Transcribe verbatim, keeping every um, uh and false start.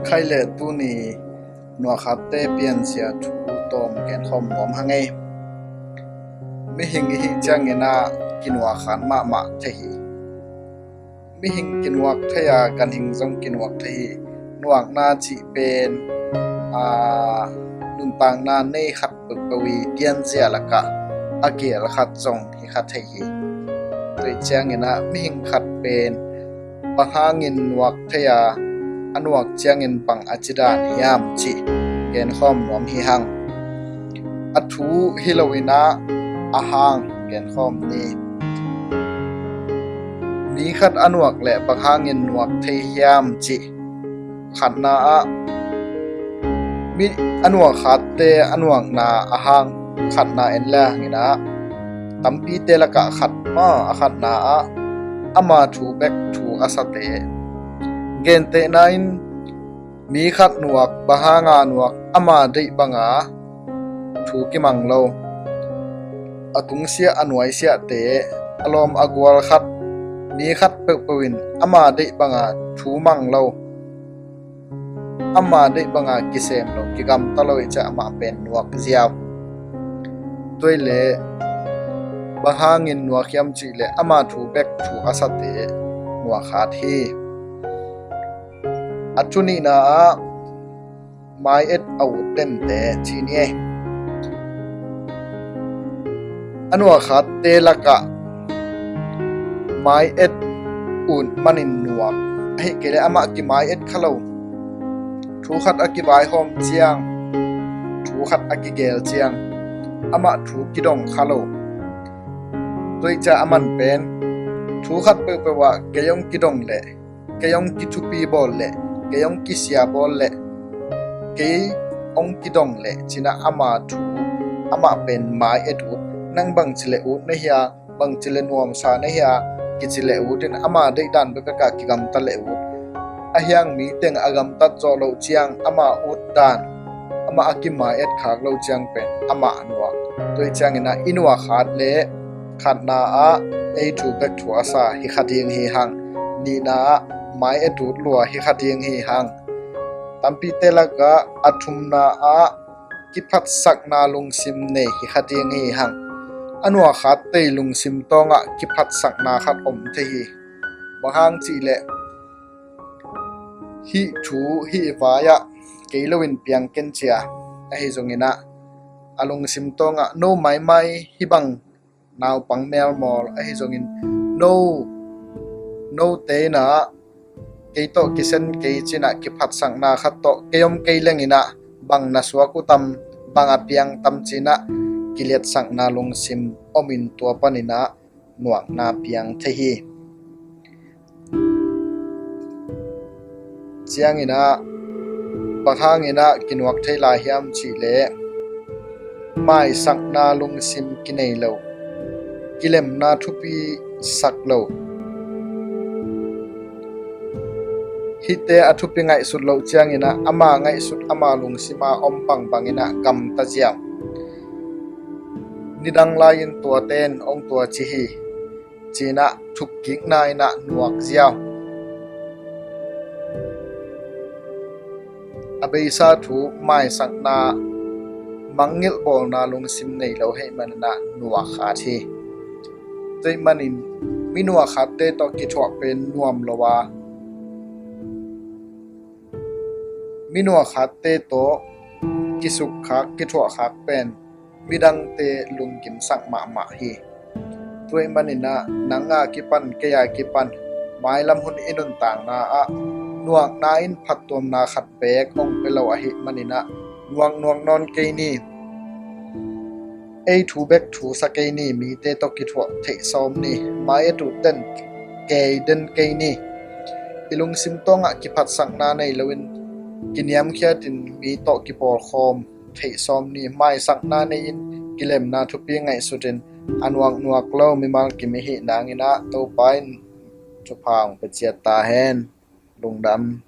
Khai le tuni nuakhatte pianzia thu tawm genkhawm nuam hang ei. Mihing i hih ciangin ah kinuakhat mahmah thei hi. Mihing kinuak thei a, ganhing zong kinuak thei hi. Nuakna cih pen, aa, nuntakna nei khat peuhpeuh i pianzia lakah a gel khat zong hi kha thei hi. Tua ciangin ah mihing khat pen bang hangin nuak thei a, a nuak ciangin bang a ci dan hiam cih genkhawm nuam hi hang. A thu hi loin ah a hang genkhawm ni. Mi khat a nuak leh bang hangin nuak thei hiam cih khatna ah, mi a nuakhatte a nuakna a hang khatna en le hangin ah, tampite lakah khat ma a khatna ah ama thu bek thu a sate. Gentehna in mi khat nuak, bang hanga nuak, ama deih banga thu kimang lo. A tungsiah a nuaisiahte, a lawm a gual khat, mi khat peuhpeuh in ama deih banga thu mang lo, ama deih banga kisem lo, kigamta lo i ciah amah pen nuak ziau. Tua i leh bang hangin nuak hiam cih leh ama thu bek thu a sate nuakhat hi. A thu nihna ah mai-et a ut tente ci ni ei. A nuakhatte lakah mai-et ut manin nuak, ahih kei leh amah kimai-et kha lo. Thu khat a kivaihawm ciang, thu khat a kigel ciang, amah thu kidong kha lo. Tua i ciah aman pen thu khat peuhpeuh ah kei hong kidong leh, kei hong kithupi bawl leh, kei hong kisia bawl leh, kei hong kidong leh ci-in ah ama thu, amah pen mai-et ut. Nang bangci leh ut na hia, bangci leh nuamsa na hia, kici leh ut in ama deih dan bekbek ah kigamta leh ut. A hiang mi teng a gamtat zawh loh ciang ama ut dan, amah a kimai-et khak loh ciang pen amah nuak. Tua i ciangin ah i nuakhat leh khatna ah ei thu bek thu a sa hi kha ding hi hang. Nihna ah mai-et ut lua hi kha ding hi hang. Tampite lakah a thumna ah kiphatsakna lungsim nei hi kha ding hi hang. A nuakhatte lungsim tawngah kiphatsakna khat om thei hi. Bang hang cih leh hih thu hih vai-ah kei loin piang ken cia, ahi zongin ah a lungsim tawngah no maimai hih bang naupang melmawl ahi zongin no, note in ah kei tawh kisen kei ci-in ah kiphatsakna khat tawh kei om kei leng in ah bang na suak uh tam, bang a piang tam ci-in ah kiliatsakna lungsim om in tua panin ah nuakna piang thei hi. Ciangin ah bang hangin ah kinuak thei lai hiam cih leh maisakna lungsim kinei lo, kilemna thupi sak lo. Hihte a thupi ngaihsut loh ciangin ah ama ngaihsut ama lungsim a om bangbang in ah gamta ziau. Nidang lai-in tuate in hong tuaci hi ci-in ah thukkikna in ah nuak ziau. A beisa thu maisakna, mangngilh bawlna lungsim nei lo ahih manin ah nuakhat hi. Tua ahih manin mi nuakhatte tawh kithuah pen nuam lo a, mi nuakhatte tawh kisukkhak, kithuahkhak pen midangte lunggimsak mahmah hi. Tua ahih manin ah nang a kipan, kei a kipan, mailam hun i nuntakna ah nuakna in phattuamna khat beek hong pia lo ahih manin ah nuaknuak nawn kei ni. Ei thu bek thu sa kei ni, mite tawh kithuah theih sawm ni, mai-et ut den, kei den kei ni. I lungsim tawngah kiphatsakna nei loin kiniamkhiatin mi tawh kipawlkhawm theih sawm ni. Maisakna nei-in kilemna thupi ngaihsutin a nuaknuak lo mimal kim i hih nangin ah Topa in thupha hong pia ciat ta hen. Lungdam.